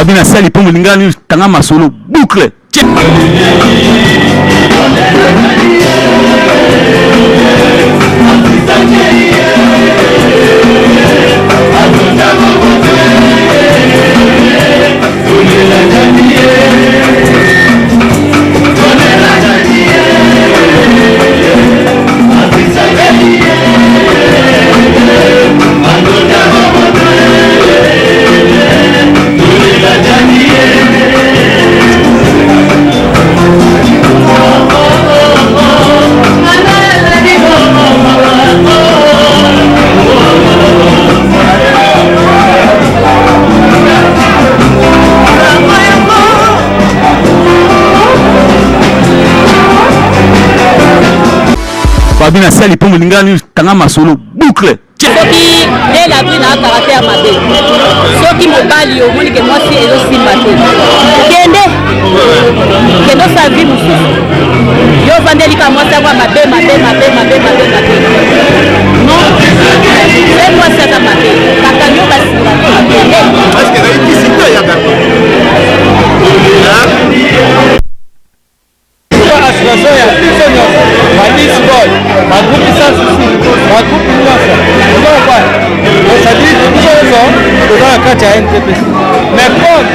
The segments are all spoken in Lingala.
Babi na sali mpo moninga nini tanga masolo boucle. Babi na sali mpo moninga nini tanga masolo boucle. Soki nde la vie na caractère mabe, soki mobali omoni ke mwasi ezosimba te, kende kende osala vie mosusu. Yo ovandeli kaka mwasi yango ya mabe mabe mabe mabe mabe mabe. Non, se mwasi aza mabe, kaka yo basinga te, kende. Est-ce que ezali kisi te ya gato? Association ya biso nyonso ba lisbol ba groupe sans souci ba groupe nyonso ozokoa c'est-à-dire biso nyonso toza na kati ya ntpc mais comme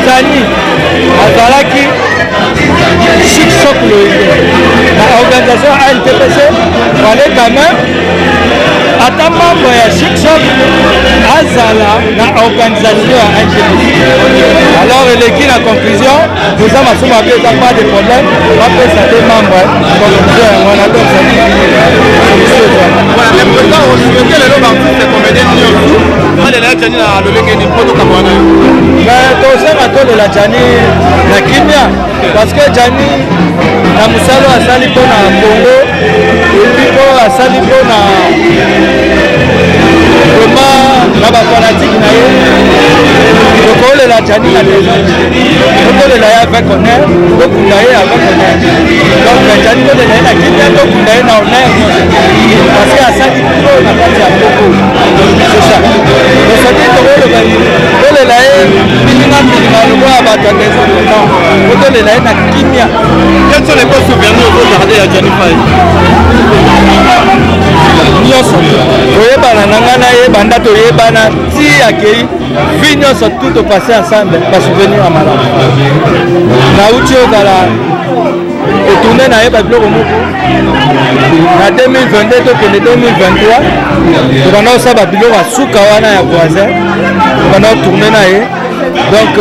zani azalaki chic choc loyenge na organisation ya ntpc fallait quand même ata membre ya chic choc azala na organisation ya ntpc. Alors eleki na conclusion, toza masumu mabe, eza pas de problème, bapesa te membre conclusion yango wana. Donc solution ezwama. Voilà, mais président, osouhaite lelo baartiste comédien nyonso balela ya Djani na lolenge nini mpo tokabwana na yo? Mais tosenga tolela Djani na kimia, parce que Djani na mosala oyo asali mpo na Congo, epuis mpo asali mpo na vraiment na bafanatike na ye, tokolela Djani na désordre, tokolela ye avec honneur, tokunda ye avec honneur. Donc Djani, tolela ye na kimia, tokunda ye na honneur nyonso, parce que asali trop na kati ya Congo, c'est ça. Mais soki tokoloba tolela ye mbilinga mbilinga lokola bato ya désordre, non, po tolela ye na kimia. Quels sont les bons souvenirs ozogarde ya Djani Faye? Nyonso koyebana na ngai na ye, banda toyebana ti akei, vie nyonso tout topasse ensemble, basouvenir ya malamu. Nauti ozala kotourne na ye babiloko moko na 2022, tokende 2023, tobanda kosala babiloko ya suka wana ya voisin, tobanda kotourne na ye. Donc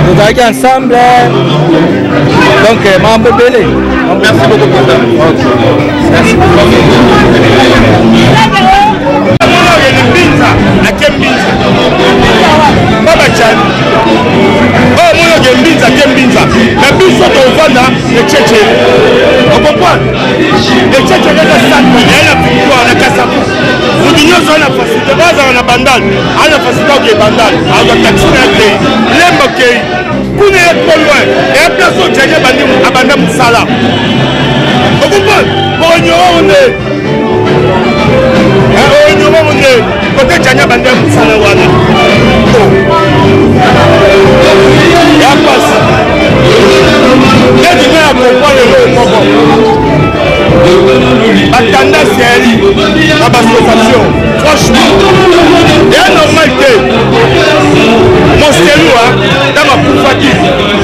tozalaki ensemble, donc makambo ebele. Merci beaucoup, président. Merci. Mbinza ake Mbinza, baba Djani oyo moni oke Mbinza ake Mbinza, na biso tovanda Echechere, ocomprendre? Echechere eza centre ya na victoire na Kasavu. Moto nyonso aza na facilité, bazala na Bandal, aza na facilité oke Bandal, azwa taxi na akei Lemba, okei kuna ya trop loin, eya place oyo Djani abandi, abanda mosala, ocomprendre? Bonyo nde oyo nde kote Djani abandi ya mosala wana ya pasi neti nga ya comprendre eloko moko, batendance yali na baassociation, franchement eya normal te. Moselu ntango akufaki,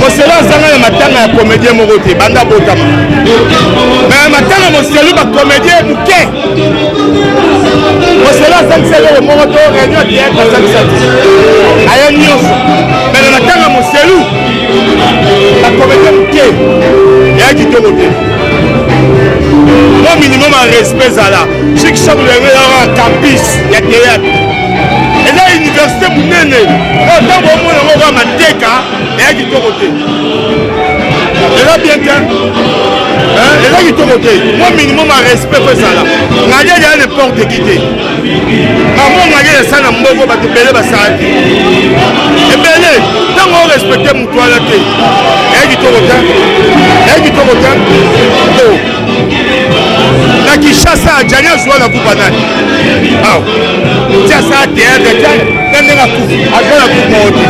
Moselu azanga na matanga ya comédien moko te banda botama, mais matanga Moselu bacomédien moke. Moselu azangisa eloko moko to réunion ya théâtre azangisa te, aya nyonso, mais na matanga Moselu bacomédien moke, eya kitoko te. Mo minimum ya respect ezala. Chic Choc yango eyaka campus ya théâtre, eza université monene oyo ntango omona yango kaka mateka, eya kitoko te, eza bien te, eza kitoko te. Mo minimum ya respect po ezala. Ngalieli ya n'importe qui te. Mamo Ngalieli asa na mboko, bato ebele basala te ebele. Ntango orespecte motu wana te, eya kitoko te, eya kitoko te. Na Kinshasa, Djani azwa na kupa nani awa? Ti asala théâtre na ndenge akufi, aza na groupe moko te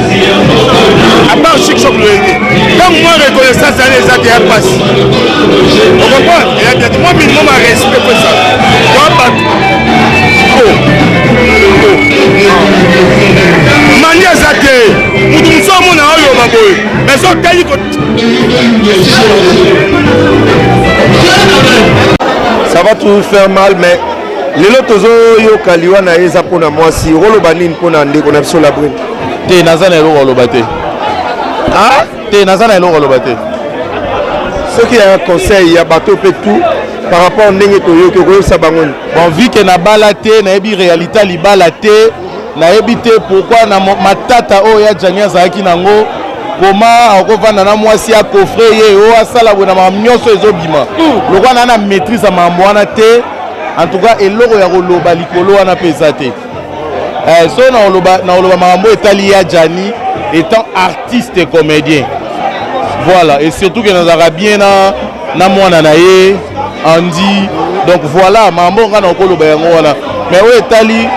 à part Chic Choc Loyenge. Ntango mwa reconnaissance wana eza te, ya mpasi, ocomprendre, eya bien te. Mwa minimum ya respect po ezala toa bato. Mandi aza te, moto mosusu amona oloba boye, mais so otali. Ça va toujours faire mal, mais lelo tozoyoka liwa na ye eza mpona mwasi. Okoloba nini mpona ndeko na biso Labrine? Te, naza na eloko oloba te. Te, naza na eloko oloba te. Soki ya conseil ya bato mpe tout par rapport ndenge toyoki, okoyebisa bango nini? Bon, vu que nabala te, nayebi réalité ya libala te, nayebi te pourquoi na matata oyo ya Jani azalaki nango, koma akovanda na mwasi akofre ye oyo asala boye na makambo nyonso ezobima lokwa na na maîtrise ya makambo wana te. En tout cas, eloko ya koloba likolo wana mpe eza te. So nakoloba makambo etali ya Jani étant artiste et comédien, voilà, et surtout que nazalaka bien na mwana na ye Andi. Donc voilà, makambo nga na okoloba yango wana, mais oyo etali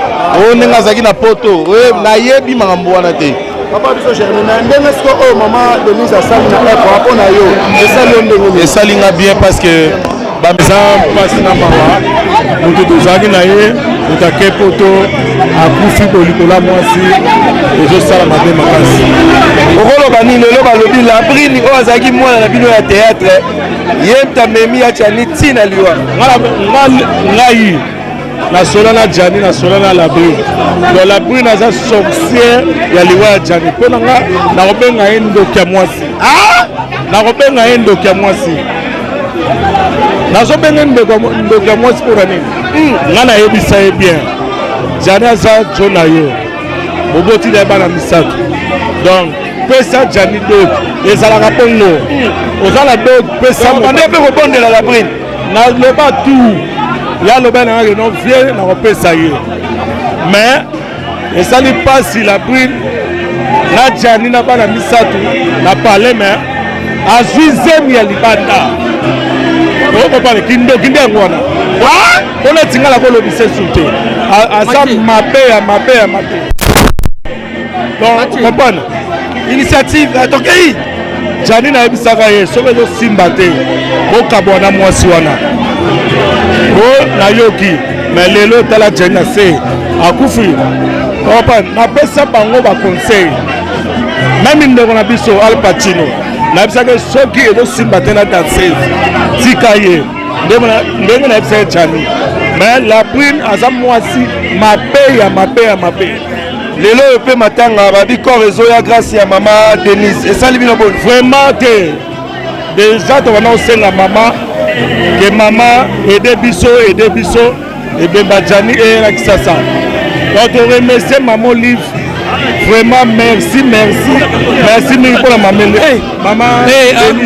oyo ndenge azalaki na poto, oyo nayebi makambo wana te. Papa biso Germain, na ndenge siko oyo mama Denise asali na œuvre mpo na yo, esali yo ndenge nini? Esali nga bien parce que eza mpasi na mawa. Moto tozalaki na ye, moto ake poto, akufi bo likolo ya mwasi, ezosala mabe makasi. Okoloba nini lelo balobi Labrine oyo azalaki mwana na bino ya théâtre, ye moto amemi ya Jani ntina liwa? Ngai nasola na Jani, nasola na Labrine. Donc Labrine aza sorcière ya liwa ya Jani. Mpo na nga, nakobenga ye ndoki ya mwasi, nakobenga ye ndoki ya mwasi, nazobenga ndoki ya mwasi. Mpona nini? Nga nayebisa ye bien: Jani aza jo na yo, bobotili ye bana misato, donc pesa Jani dot. Ezalaka bongo, oza na dot, pesa. Bande mpe kobondela Labrine. Naloba tout ya aloba nanga que non, vie nakopesa ye, mais esali mpasi. Labrine na Jani na bana misato na pale, mais azwi zemi ya libanda. Okopale kindoki nde yango wana mpona etingala kolobisa esu te. Aza mabe ya mabe ya mabe. Donc comprendre initiative tokei. Jani, nayebisaka ye soki ezosimba te, bokabwa na mwasi wana. O nayoki, mais lelo tala Jani na se akufi. Opa napesa bango baconseil, même ndeko na biso Al Pacino, nayebisaka soki ezosimba te na danseuse, tika ye, ndenge nayebisaka Jani. Mais Labrine aza mwasi mabe ya mabe ya mabe. Lelo oyo mpe matanga babi corps ezoya grâce ya mama Denise, esali bino boni? Vraiment te. Déjà tobanda kosenga mama que mama aide biso, aide biso, ebemba Jani eyela Kisasa. Donc toremercie mama Olive, vraiment merci, merci, merci mingi mpona mama mama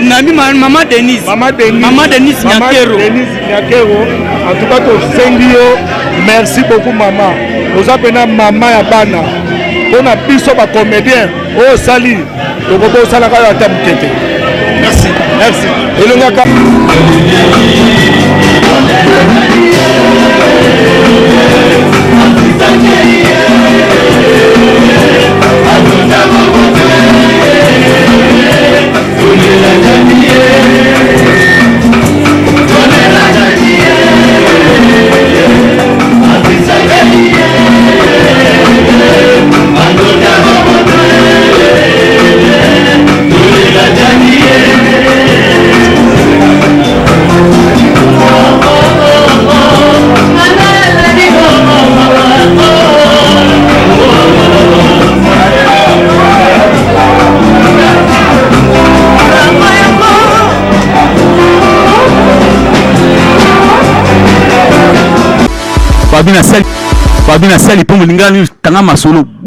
nami mama Denise. Mama Denise. Mama Denise Nyakero. Denise Nyakero, en tout cas tosengi yo merci beaucoup mama. Oza mpena mama ya bana mpona biso bacomédien. Oyo osali, tokoki osalaka yo ata moke te. Merci. Merci. Elongaka. Fabi na sali, Fabi na sali mpo molingani tanga masolo.